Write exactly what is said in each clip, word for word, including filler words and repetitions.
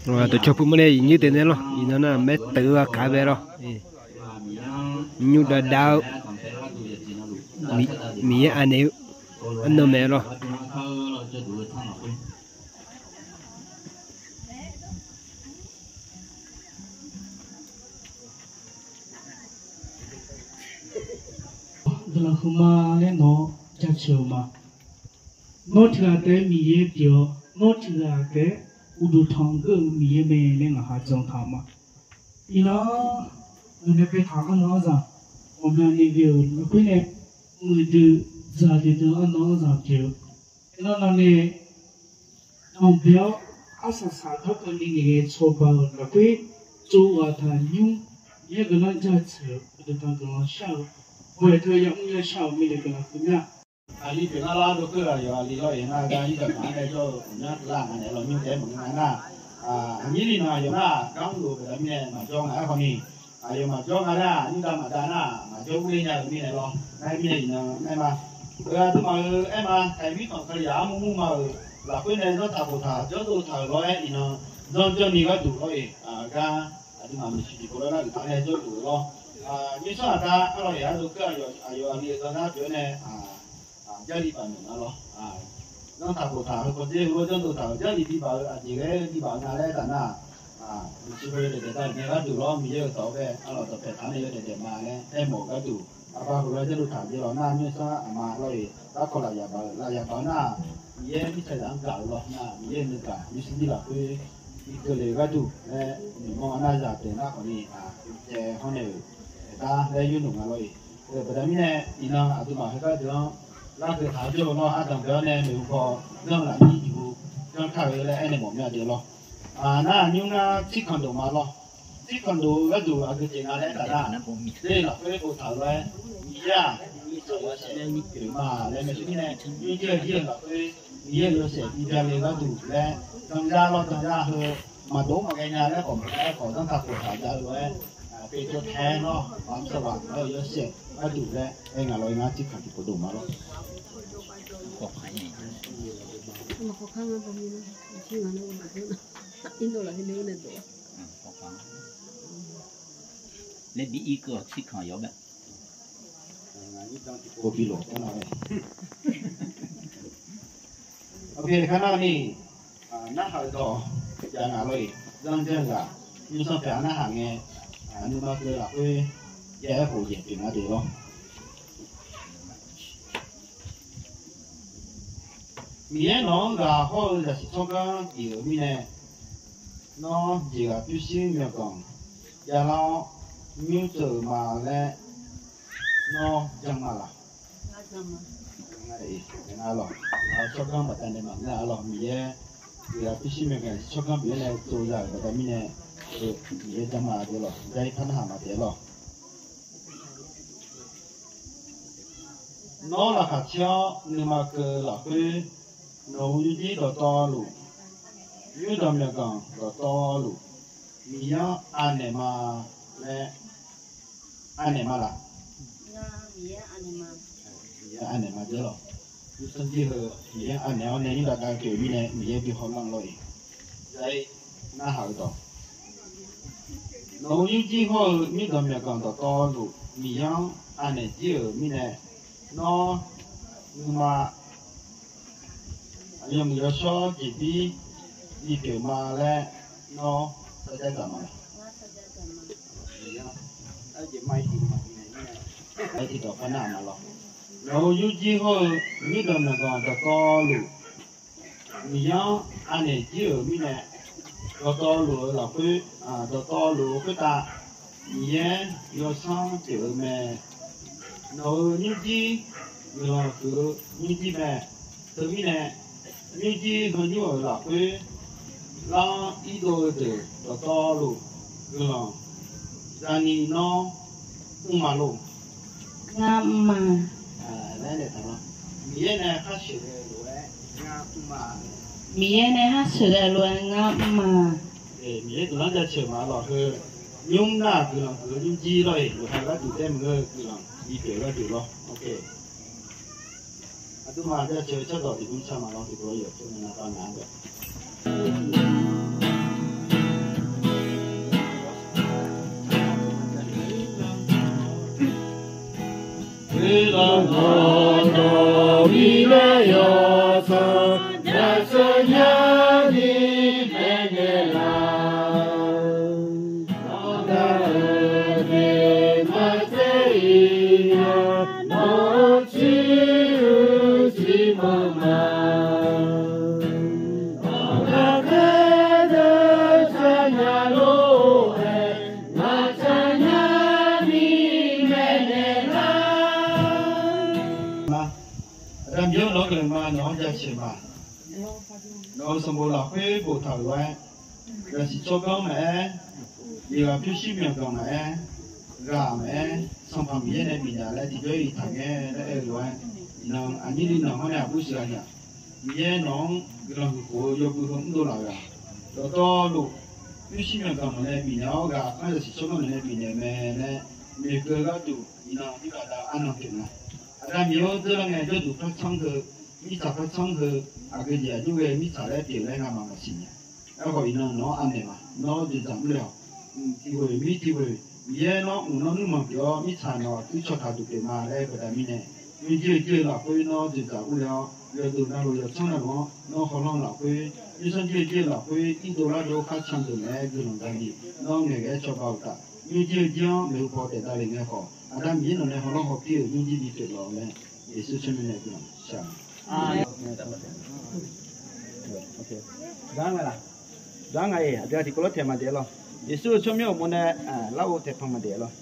Dawqcawq puq mawrnae iqnyir taef nae lawr, iqnan nar maerteuv-eu aqkaq bae lawr. Nymr dav dav-eu Miqyaer anaeq-eu arnan mae lawr. Guiqlanq huiqma laer nawq-anr jaceuq-eu ma. Nawr tiq ghaq taef-aer Miqyaer pyeuf-awr, nawr tiq ghaq taef-aer uqduq tanqgeur-eu Miqyaer mae laer ngaq ha jan taq-euq ma. Iqnan, mqnae paev taq-anr nan-anr zaq, ghawqmyani ghae-euq lafkhoer nae muiqdui dzaqdui dui-anr nan-anr zaq pyeuf-eu. Iqnan navnae tanqbae-awr arsaq saq garkawv ni ngaeqghae cawba-euq lafkhoer tsov ghaq taqnymr, Miqyaer guiqlanq jaceuq-eu uqduq tanq guiqlanq shar-eu, bawaeq teu yamr ya shar-euq mirnae guiqlanq huiqmya. Aqli pyeuf nar lar dovkeuv ghaq yawf aqli lawr-iq nar gar yir daqtaq-anr nae jawr-eu ghawqmyanr teular ngaq naeq-aer lawnymr taef-aer maqngeur nga nar, aqnyir ni nan aqyawf nar gar mrluf-eu baqda mirnae maqjawr nga-aer khawf ni, aqyawf maqjawr nga nar nymrdav maqdav nar maqjawr urler nya-euq mirnae lawr. Nar mirnae iqnan aer ma. Heu aqduimaf-euq aer ma, taqmir tanq kalizaq armur mur ma-euq lafkhoer nae zanr taq khof taq jawrdov taq-euq lawr-aer iqnan zanr janrni gharduq lawr-iq, gar aqduimaf maeqshi tiqpov lawr nar uqtaf nae jawrluf-eu lawr. Nymrsanr aqda arlawr-iq ardov keuv aqyawf aqli-euq zanr nar pyeuf-awr nae, Jarlif baf naeq nga lawr. Zanr taq khof taq heu kawv dzer heulof janr dov taq-euq Jarlif bibaf-eu aqjeq ghae-eu bibaf-eu nga laer taf nar, mqcif khoer yawdaef daef dav-euq nae gharduq lawr Miqyaer-euq dawq-awr bae arlawq dawqpaeq taq nae yawdaef daef ma laer aermawf-eu gharduq, aqbar heulof-aer janr dov taq-euq jeq lawr nar nymrsanr aqma lawr-iq garkawv lafyaq baf-eu lafyaq baf-eu nar, Miqyaer mirtsaq zaq-anr gaq-euq lawr nar Miqyaer nuigaq nymrsanr jir lafkhoer bi keuvle-eu gharduq laer noeqmawr-a nar zaq daeq nar khawf ni, caev hawr nae-euq daeqdar laer yurnoeq nga lawr-iq. Baqda mirnae iqnan aqduimaf heugar deuq-anr larkeuv taq-awr jawr-eu lawr ardanq bae-awr nae maeqhu paw janr-eu lafnyir tiqhu janr kar-eu laer aernaeq mawf mya deuq lawr. Nar aqnymr nar tsirkanq dof ma lawr. Tsirkanq dof-eu gharduq aqgeu jeq nga laer aertaq nar, ler lafkhoer boftaq-euq lof-aer, Miqyaer-aq, yawshaef-aer ni pyeuf ma laer maershuir mirnae, nymrjir-eu jir-eu lafkhoer Miqyaer-euq yawshaef bi bya le-eu gharduq laer, danzar lawr danzar heu maqdov maqghae nya laer khawf maqghae-aer khawf zanr taq khof taq jav-eu lof-aer, pyeuf jawr tae-aer lawr, maqmr sawq ghaq-eu yawshaef gharduq laer aer nga lawr-iq ngar tsirkanq tiqpov dof ma lawr. Laer bi irkeuv-awq tsirkanq yawr mae. Oke, kar nar ni, narhaq-eu dawq jav nga lawr-iq, zanr janr ghaq, nymrsanr pyaeq-a narhaq ngae, nuima keuv lafkhoer jav-aer khof jaeq pyeuf nga deuq lawr. Miqyaer nawq-anr ghaq hawr-eu zaqsiq tsawrganr bif-euq mirnae, nawr jeqghaq pyurshuir myawqganq javlar-awr nymr teuv-euq ma laer nawr jan ma laq? Tsawrganr baqdanae maqngeur-a lawr. Miqyaer jeqghaq pyurshuir myawqganq tsawrganr bif-awr nae tsov za-euq baqda mirnae, Miqyaer jan ma deuq lawr, jar-ir par narhaq ma taef lawr. Nawr laqkhaq caer-awr nuima keuv lafkhoer, nawq-euq nymrjir dawqtawvluf, nymrdanq myawqganq dawqtawvluf, Miqyaer-anr anaeq ma laer anaeq ma laq? Miqyaer anaeq ma deuq lawr. Nymrsanr jir heu Miqyaer anaeq-awr nae nymrdav dav pyeuf-eu mirnae Miqyaer bi hawlanr lawr-iq, jar-ir narhaq-eu dawq. Nawq-euq nymrjir hawr-eu nymrdanq myawqganq dawqtawvluf Miqyaer-anr anaeq jir-euq mirnae, nawr nuima aqyawf muiq yawshawr jeqbir bipyeuf ma laer nawr sarjax dzaq ma laq? Aer tiqdawq par nar-aq ma lawr. Nawq-euq nymrjir hawr-eu nymrdanq myawqganq dawqtawvluf, Miqyaer-anr anaeq jir-euq mirnae, dawqtawvluf-eu lafkhoer, dawqtawvluf-eu khoertav Miqyaer yawsanr pyeuf-eu mae. Nawq-euq nymrjir guiqlanq huiq-eu nymrjir mae. Teumirnae, nymrjir heunymr-euq lafkhoer lar-awr irdov-eu deuq dawqtawvluf guiqlanq zani nawr mr ma lor. Ngar mr ma. Miqyaer nae khar sheuqghae lof-aer ngar mr ma. Miqyaer nae khar sheuqghae lof-aer ngar mr ma. Miqyaer guiqlanq jaceuq ma lawq heu. Nymr nar-aq guiqlanq huiq-eu nymrjir lawr-iq, yawqha gharduq taef maqngeur-eu guiqlanq bipyeuf gharduq lawr. Aqduimaf jaceuq-eu tsawrdawq tiqbymr sar ma lawr, tiqbymr yawf tov nae naqpav ngaq-anr bae. Aqteu nyani maeqnaeq laf. Awqdaq-euq jeq maqtser iq-a, nawr ciq-eu ciq manq ma. Awqdaq khaerdeuq tsaqnya lof-aer, ngaq tsaqnya ni maeqnaeq laf. Aqda Miqyaer-anr nawq-anr guiqlanq ma, nawq-anr jaceuq ma. Nawq-euq sanqbof lafkhoer boftaq-euq lof-aer, zaqsiq tsawrganr maqaer, iqghaq pyurshuir myawqganq maqaer, ghaq maqaer, Sanqpaq Miqyaer nae bifnaeq laer tiqjawr-iq taqngae laer aer-eu lof-aer, iqnan aqnyir ni nawq-anr nae aqbur siq gha nya. Miqyaer nawq-anr guiqlanq huiq khof-eu yawbui heu mrdov laf-euq-aq, dawqtawvluf pyurshuir myawqganq nawq nae bifnaeq-awr, ghaq khanr zaqsiq tsawrganr nawq nae bifnaeq mae laer noeqkeuv gharduq, iqnan mirkhanq-anr arnan pyeuf nga. Aqda Miqyaer-anr dzeurlar ngae, jawrduq par tsanr heu, mirtsaq par tsanr heu, aqgeujeq aqjox ghae mirtsaq laer pyeuf laer ngamaf maqsiq nya. Aerkhawf iqnan nawq-anr anaeq ma, nawr dzoeqdzaq mr le-awq. Tiqghoeq mir tiqghoeq Miqyaer nawr mq nawr nuirmanq pyeuf-awr, mirtsaq nawq-aq kuir cawqtaq duq pyeuf ma laer baqda mirnae, nymrjir-eu jir-eu lafkhoer nawr dzoeqdzaq mr le-awr, yawdov navluf yawtsanr navluf-anr nawr hawlanr lafkhoer, nymrsanr jir-eu jir-eu lafkhoer irdov lardov-eu kharcan deuq naeq-aer guiqlanq daqni, nawr ngaeqghae-aer cawba uqtaf, nymrjir-eu jir-anr maeqhu paw taef davle ngae khawf, Aqda Miqyaer nawq nae hawlanr hawpir-euq nymrjir bipyeuf lawq laer, Yeqsur tsawrmyanr nae guiqlanq shaq. Gar nga-iq, aqdui-aq tiqkawv lawr taeq maqdaef lawq. Yeqsur-euq tsawrmyanr uqmov nae larghov taeqpanq maqdaef lawq.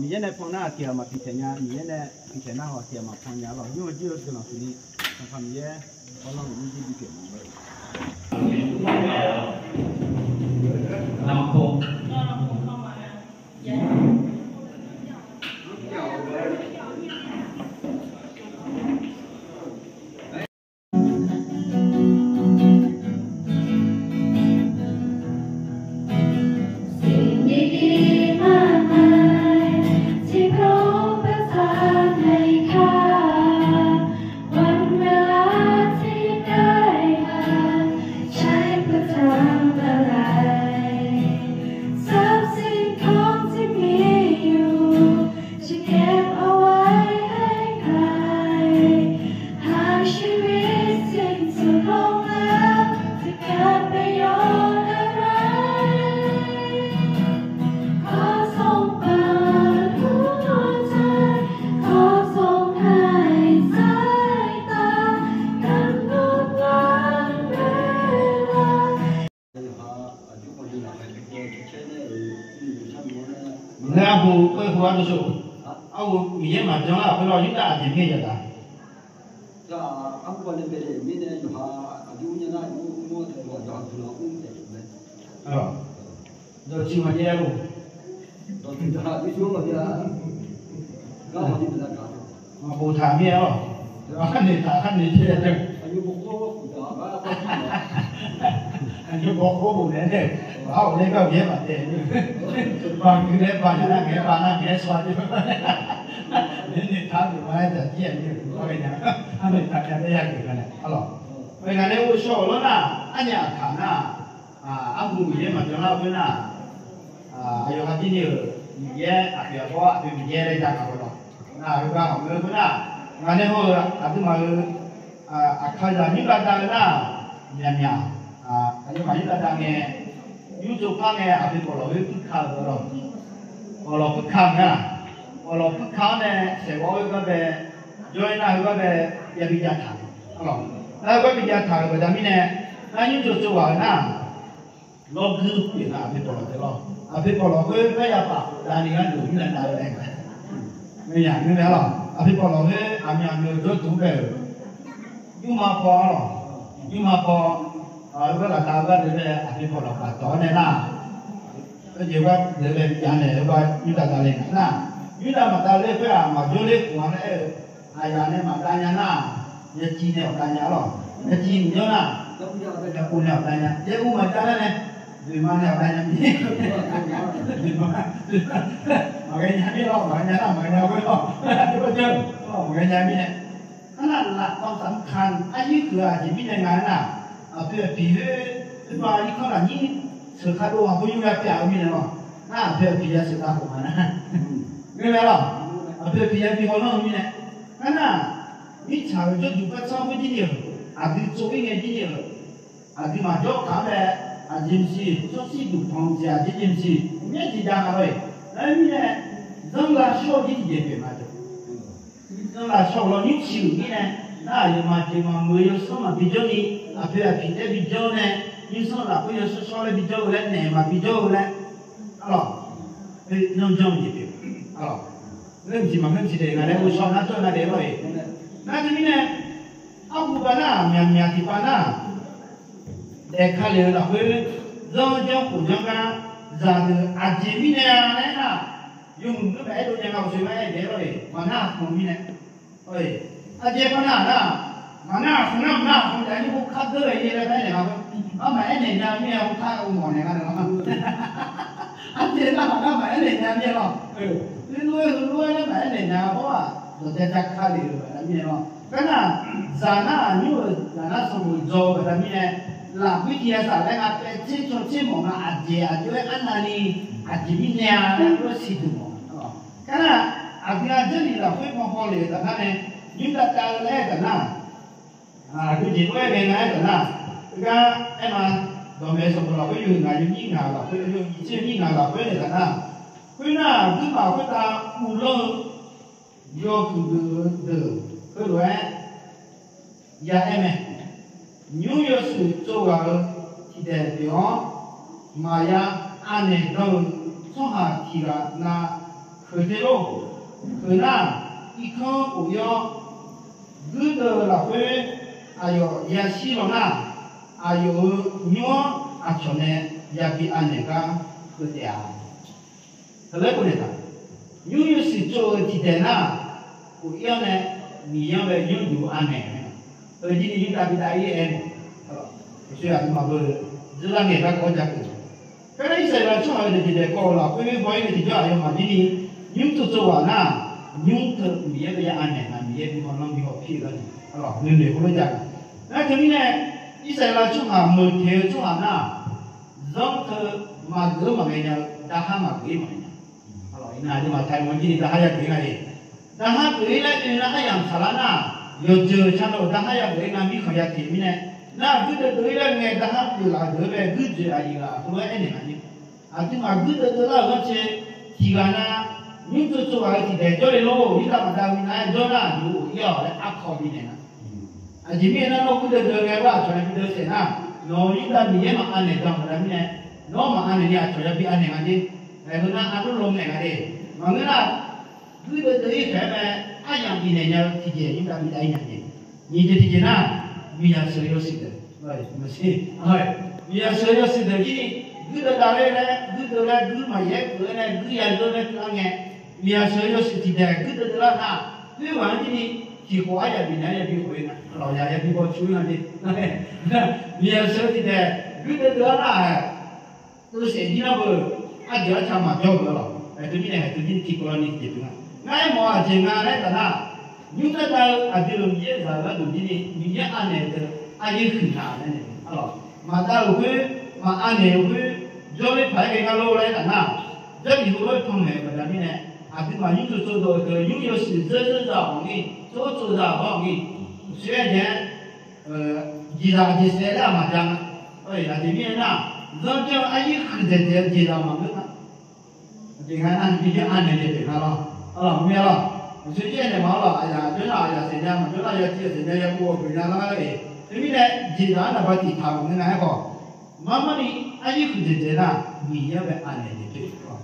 Miqyaer nae pan nar aqtiq-aq maqpiq taeq nya, Miqyaer nae piq taeq nar-awq, aqtiq-aq maqpan nya lawq. Nymr-eu jir-eu guiqlanq siqni, Sanqpaq Miqyaer hawlanr-euq nymrjir bipyeuf ma. Ngar arhu khoer hu-ar dovshof. Arhu Miqyaer maqjan lar-euq khoer lawr, Yurdav aqjeq mir-aer yadaq. Dawqtsuif maqjav-a lof. Maqboftaq mir-aer lawr. Aqkar noeqtaq aqkar noeq caer-a deuq. Aqyawf bawqkhawr bof naeq-aer nae, ghaq-awq nae gar-eu yaer maqtaeq. Baqguiq nae baqya nar ngaeq-aer baq nar ngaeq-aer shaw-a deuq. Noeqtaq-eu ma-aer dzaqjir-aq ni-eu ghae nya. Arnoeqtaq jav nae yageuf-a nae arlawq. Ngaq nae ghovshaw-euq lawr nar, arnyaf aqkaq nar, arhu Miqyaer maqjan lar-eu khoer nar, aqyawf ha jir ni-euq Miqyaer aqpoeq aqbawr aqpoeq Miqyaer laer jav kaq-eu lawq. Nar heugar hawq-eu khoer nar, ngaq nae haw-eu aqduimaf-euq aqkaqzaq nymr dav dav-eu nar, myaqmyaq, aqyawfmaf nymr dav dav ngae, nymr tsov par ngae aqpoeq pawqlawq khoer puirka-euq lawq. Pawqlawq puirka-eu nga. Pawqlawq puirka-awr nae saeqghawv-awr heugar bae, jawr-aer nar heugar bae, yabi jav taq-euq lawq. Nar heugar bi jav taq-euq baqda mirnae, nar nymr tsov tsov ghaq-euq nar, lawrguir pyeuf nga aqpoeq pawqlawq taef lawr. Aqpoeq pawqlawq khoer parya paf davni gharduq nymr dav dav-eu nae nga. Ngeur nya ngeur mae arlawq. Aqpoeq pawqlawq khoer aqmyaq meuq jawrduq bae-euq. Nymrma paw arlawq. Nymrma paw, heugar laftav-eu gharduq bae aqpoeq pawqlawq paf dawq-awr nae nar, khoerjeq gharduq bae jav naeq-eu gar nymr dav dav le nga nar, nymr dav maqdav ler khoer-aq maqjawr ler khof-a laer aer-eu, aqyaf nae maqdav nya nar, yaciv nae awq dav nya arlawq. Yaciv mqjawr nar, yakuv nae awq dav nya, yakuv maqjav nar nae, doeqma nae awq dav nya mir. Maqghae nya mir lawr, maqghae nya nar maqghae nya khoer lawr. Maqghae nya mir nae. Arnar lafkawv saqmr ka-eu aryuir huiq-eu aqjeq mirnae nga-aer nar, aqpoeq aqpiq khoer, oerba irkanr lafnyir Sheuq kardov ghaq khoer yur ya pyav-eu mirnae lawq. Nar aqpoeq aqpiq ya sheuq taq khof ma nar. Ngeur mae lawq. Aqpoeq aqpiq ya bi hawlanr-eu mirnae. Ngar nar, mirtsaq-euq jawrduq gartsanr khoer jir ni-euq, aqdui tsov-ir ngae jir ni-euq, aqdui maqjawr kaq-anr bae, aqjeq maqsiq, tsawrshir duqpanq jeq aqjeq jeq maqsiq, myaer jeq jav nga lor-eq. Nar mirnae, zanr lavshawr-eu jir tiqjeq pyeuf ma jeq. Zanr lavshawr-eu lawr nymrciq-euq mirnae, nar aqyawfmaf jeq maqmuiq-eu yawsanr maqbi jawr ni, aqpoeq aqpiq taef-aer bi jawr nae, nymrsanr lafkhoer yawshawr shawr laer bi jawr-eu laer naeq maqbi jawr-eu laer, arlawq, nymrjanr-eu jeq pyeuf, arlawq, ngeurmq tiq maqngeur tiq daef nga laer ghovshaw nar jawr nga daef lor-eq. Nar teumirnae, arhu bav nar-aq, myaqmyaq tiqpav nar-aq, daef ka lef-eu lafkhoer, zanr janr khof janr gar, zaqdeuq aqjeq mirnae-a laer nar, yawmuiq meuq maqaer dov nya nga uqshoe maqaer daef lor-eq, maqnar aqkaq mirnae. Aqjeq par nar-aq nar, maqnar aqkaq nar maqnar aqkaq jav-ir khoerkar deur-aer laer maqaer naeq nga. Armaf aernaeq nya mir-a khoerkar mawf naeq nga nae. Aqjeq nar maqnar maqaer naeq nya mir-a lawq. Loer-aer heulof-aer laer maqaer naeq nya-a bawr-aq, dawqja ja ka lef-euq baqda mirnae lawq. Gar nar, zaq nar-aq nymr-euq zaq nar sanqbof dzaw-eu baqda mirnae, lafkhoer tiq ya saf laer nga paev tser caw tser mawf nga aqjeq aqjox-aer arnavni, aqjeq mirnae-a laer loer siqduq mawf. Gar nar, aqdui-aq Jarlif lafkhoer paw haw lef-euq taf nar nae, nymr dav dav-eu laer-aer taf nar, aqdui jeq lof-aer ghae nga-aer taf nar, heugar aer ma, dawqmaeq sanqbof lafkhoer yawhuiq ngaq yawnyir ngaq lafkhoer, yawnyir tser yawnyir ngaq lafkhoer nae taf nar, khoernar-aq, guirmaf khoertav uvlanr-eu yawhuiq geuf-eu deuq heulof-aer ya aer mae. Nymr yawshuif tsov ghaq-euq tiqdaeq pyeuf-awr, maqya anaeq dan-eu tsawrhaq tiq ghaq nav keuq te lor. Keuq nar, irkanr of-ir-awr, guirdeuv-eu lafkhoer aqyawf yashir law nar, aqyawf-euq nymr-anr aqcawq nae yabi anaeq gar keuv taef-a. Teulof-aer bof naeq taq, nymr yawshuif tsov-eu tiqdaeq nar, of-ir-awr nae Miqyaer-anr bae nymr duq anaeq-a. Heu jir ni nymr dav bi dav-ir aer-eu, uqshoe aqduimaf beu dzeurlar ngaeq garkawv-anr ja keuv. Khoernar, Irsaqleqlav tsawrhaq-euq deuq tiqdaeq kawv-euq lafkhoer baw-ir nae tiqjawr aqyawfmaf jir ni nymr tsov tsov ghaq nar, nymr teu Miqyaer bae ya anaeq nga, Miqyaer bi hawlanr bi hawpir-eu gar ni, aqlawq, noeqnoeq heulof ja-eu. Nar teumirnae, Irsaqleqlav tsawrhaq meuq teq-eu tsawrhaq nar, zanr teu maqgeuf-eu maqghae nya-eu, daqhar maqgeuf-ir maqghae nya. Aqlawq, iqnan aqduimaf taqnymr jir ni daqhar yageuf-ir nga le. Daqhar geuf-ir laer oe nar, aryamq saqlar nar, yawqjeuq cardawq daqhar yageuf-ir nga mirkhanq ya teq mirnae, nar guirdeuv deuv-ir laer ngae daqhar geuf laf-eu deuq-anr bae guirdzoeq aqyuif ghaq heulof-aer aernaeq nga ni. Aqduimaf guirdeuv deuv lar-euq ghanrcae tiq ghaq na, nymr tsov tsov ghaq-euq tiqdaeq jawrle lor, Yurdav maqdav minav-aer jawr nar, yawf of-ir-awq laer arkawv bifnaeq nga. Aqjeq mirnae nar, nawr guirdeuv deuv ngae bar aqcawq nae guirdeuv saef nar, nawq-euq Yurdav Miqyaer maqanaeq dan-euq baqda mirnae, nawr maqanaeq ni aqcawq yabi anaeq nga jer. Aer, heunar arlawr lo naeq nga de. Maqngeur nar, guirdeuv deuv-ir khaeq-aer mae, aryamq bifnaeq nya-eu tiqjeq Yurdav bi dav-ir nya jeq. Nyiq jeq tiqjeq nar, miqyaq sheuq-eu yawshuif deuq, miqyaq sheuq-eu yawshuif deuq jir ni, guirdeuv dav ler laer, guirdeuv laer guir maqyaer keuv-aer nae guir ya zeur laer teular ngae, miqyaq sheuq-eu yawshuif tiqdaeq guirdeuv deuv lar nar, khoerghaq-anr jir ni tiqkhof aryaq bifnaeq-aer yabi khof-ir nga, lawqyaq yabi baw cu-ir nga jeq. Miqyaq sheuq-eu tiqdaeq guirdeuv deuv lar nar-aq, teusaef jir nar beu, arjeuq arca maqjawr-eu lawq. Aer, teumirnae haeq teu jir ni tiqkawv ni jeq pyeuf nga. Ngar aermawf-eu aqjeq nga laer taf nar, nymr dav dav-eu aqdui-euq Miqyaer zaq-euq gharduq jir ni Miqyaer anaeq-eu teu aryaer huiq nar laer naeq-a lawq. Maqdav-euq khoer, maqanaeq-euq khoer, jawrler paq-aer ghae ngar lor laer taf nar, Jarlif heulof-aer panmaeq-euq baqda mirnae, aqduimaf nymr tsov tsov dawq-eu teu nymr yawshuif dzeur dzeur za-awq ni, tsov tsov za-awq ni, uqshoe-aer jae-aer jeqzaq jeqsaef laer-aq maqjav nga. Aqjeq mirnae nar, zanrjanr aryaer huiqdzaeq dzaeq-eu jeqzaq maqngeur nga. Aqjeq nga nar, Miqyaer anaeq jeq pyeuf nga lawr. Arlawq, mr-a lawq. Uqshoe jir-aer naeq ma-awr lawq, aqyaf jawr nar aqyaf saef nya, maqjawr nar ya tiv-a saef nya, ya kov-a pyeuf nya lar-aer-e. Teumirnae jeqzaq-anr naqba tiq taq maqngeur nga aerkhawf, marmar ni aryaer huiqdzaeq dzaeq nar, Miqyaer-anr bae anaeq jeq pyeuf-eu lawr.